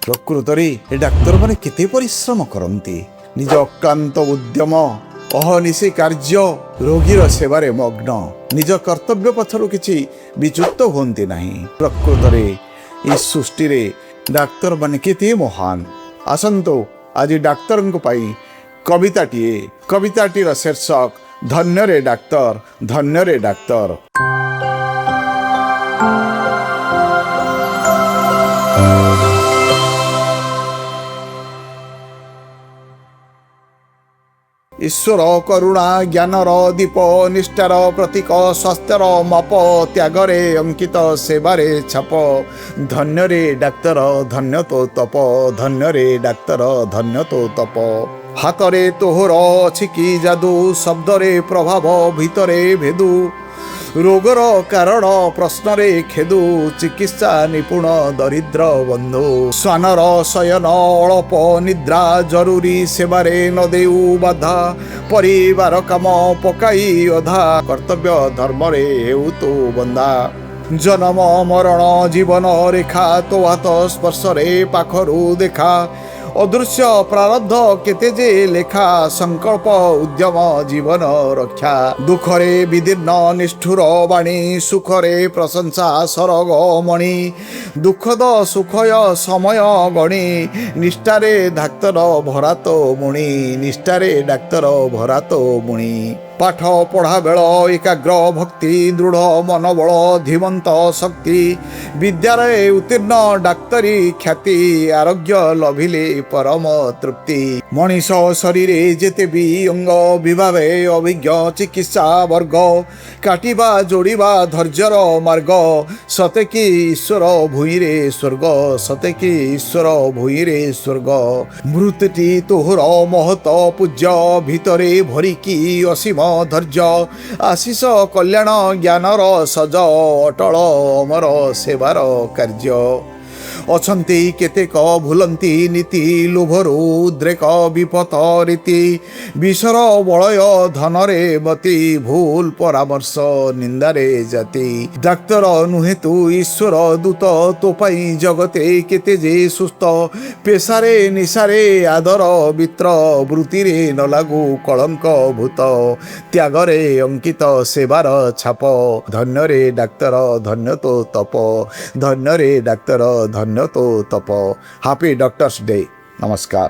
ପ୍ରକୃତରେ ଏ ଡାକ୍ତରମାନେ କେତେ ପରିଶ୍ରମ କରନ୍ତି। ନିଜ ଅକ୍ଳାନ୍ତ ଉଦ୍ୟମ, ଅହନିଶି କାର୍ଯ୍ୟ, ରୋଗୀର ସେବାରେ ମଗ୍ନ, ନିଜ କର୍ତ୍ତବ୍ୟ ପଥରୁ କିଛି ବିଚ୍ୟୁତ ହୁଅନ୍ତି ନାହିଁ। ପ୍ରକୃତରେ ଏ ସୃଷ୍ଟିରେ ଡାକ୍ତରମାନେ କେତେ ମହାନ। ଆସନ୍ତୁ ଆଜି ଡାକ୍ତରଙ୍କ ପାଇଁ କବିତାଟିଏ। କବିତାଟିର ଶୀର୍ଷକ ଧନ୍ୟରେ ଡାକ୍ତର, ଧନ୍ୟରେ ଡାକ୍ତର। ଈଶ୍ୱର କରୁଣା ଜ୍ଞାନର ଦୀପ, ନିଷ୍ଠାର ପ୍ରତୀକ, ସ୍ୱାସ୍ଥ୍ୟର ମାପ, ତ୍ୟାଗରେ ଅଙ୍କିତ ସେବାରେ ଛାପ। ଧନ୍ୟରେ ଡାକ୍ତର, ଧନ୍ୟ ତୋ ତପ, ଧନ୍ୟରେ ଡାକ୍ତର, ଧନ୍ୟ ତୋ ତପ। ହାତରେ ତୋହର ଅଛି କି ଯାଦୁ, ଶବ୍ଦରେ ପ୍ରଭାବ ଭିତରେ ଭେଦୁ। ରୋଗର କାରଣ ପ୍ରଶ୍ନରେ ଖେଦୁ, ଚିକିତ୍ସା ନିପୁଣ ଦରିଦ୍ର ବନ୍ଧୁ। ଶ୍ୱାନର ଶୟନ ଅଳପ ନିଦ୍ରା, ଜରୁରୀ ସେବାରେ ନ ଦେଉ ବାଧା। ପରିବାର କାମ ପକାଇ ଅଧା, କର୍ତ୍ତବ୍ୟ ଧର୍ମରେ ହେଉ ତୁ ବନ୍ଧା। ଜନମ ମରଣ ଜୀବନ ରେଖା, ତୋ ହାତ ସ୍ପର୍ଶରେ ପାଖରୁ ଦେଖା। ଅଦୃଶ୍ୟ ପ୍ରାରବ୍ଧ କେତେ ଯେ ଲେଖା, ସଂକଳ୍ପ ଉଦ୍ୟମ ଜୀବନ ରକ୍ଷା। ଦୁଃଖରେ ବିଦୀର୍ଣ୍ଣ ନିଷ୍ଠୁର ବାଣୀ, ସୁଖରେ ପ୍ରଶଂସା ସରଗ ମଣି। ଦୁଃଖଦ ସୁଖୟ ସମୟ ଗଣି, ନିଷ୍ଠାରେ ଡାକ୍ତର ଭରାତ ମୁଣି, ନିଷ୍ଠାରେ ଡାକ୍ତର ଭରାତ ମୁଣି। ପାଠ ପଢ଼ା ବେଳ ଏକାଗ୍ର ଭକ୍ତି, ଦୃଢ଼ ମନୋବଳ ଧୀମନ୍ତ ଶକ୍ତି। ବିଦ୍ୟାରେ ଉତ୍ତୀର୍ଣ୍ଣ ଡାକ୍ତରୀ ଖ୍ୟାତି, ଆରୋଗ୍ୟ ଲଭିଲେ ପରମ ତୃପ୍ତି। ମଣିଷ ଶରୀରେ ଯେତେ ବି ଅଙ୍ଗ, ବିଭାବେ ଅଭିଜ୍ଞ ଚିକିତ୍ସା ବର୍ଗ। କାଟିବା ଯୋଡ଼ିବା ଧୈର୍ଯ୍ୟର ମାର୍ଗ, ସତେ କି ଈଶ୍ୱର ଭୂଇଁରେ ସ୍ୱର୍ଗ, ସତେ କି ଈଶ୍ୱର ଭୂଇଁରେ ସ୍ୱର୍ଗ। ମୃତ୍ୟୁଟି ତୋହର ମହତ ପୂଜ୍ୟ, ଭିତରେ ଭରିକି ଅସୀମ ଧୈର୍ଯ୍ୟ। ଆଶିଷ କଲ୍ୟାଣ ଜ୍ଞାନର ସଜ, ଅଟଳ ଅମର ସେବାର କାର୍ଯ୍ୟ। ଅଛନ୍ତି କେତେକ ଭୁଲନ୍ତି ନୀତି, ଲୋଭରୁ ଉଦ୍ରେକ ବିପତ ରୀତି। ବିଷର ବଳୟ ଧନରେ ମତି, ଭୁଲ ପରାମର୍ଶ ନିନ୍ଦାରେ ଜାତି। ଡାକ୍ତର ନୁହେଁ ତୁ ଈଶ୍ୱର ଦୂତ, ତୋ ପାଇଁ ଜଗତେ କେତେ ଯେ ସୁସ୍ଥ। ପେଶାରେ ନିଶାରେ ଆଦର ମିତ୍ର, ବୃତ୍ତିରେ ନ ଲାଗୁ କଳଙ୍କ ଭୂତ। ତ୍ୟାଗରେ ଅଙ୍କିତ ସେବାର ଛାପ, ଧନ୍ୟରେ ଡାକ୍ତର, ଧନ୍ୟ ତୋ ତପ, ଧନ୍ୟରେ ଡାକ୍ତର, ଧନ୍ୟ ତୋ ତପ। Happy doctors day. ନମସ୍କାର।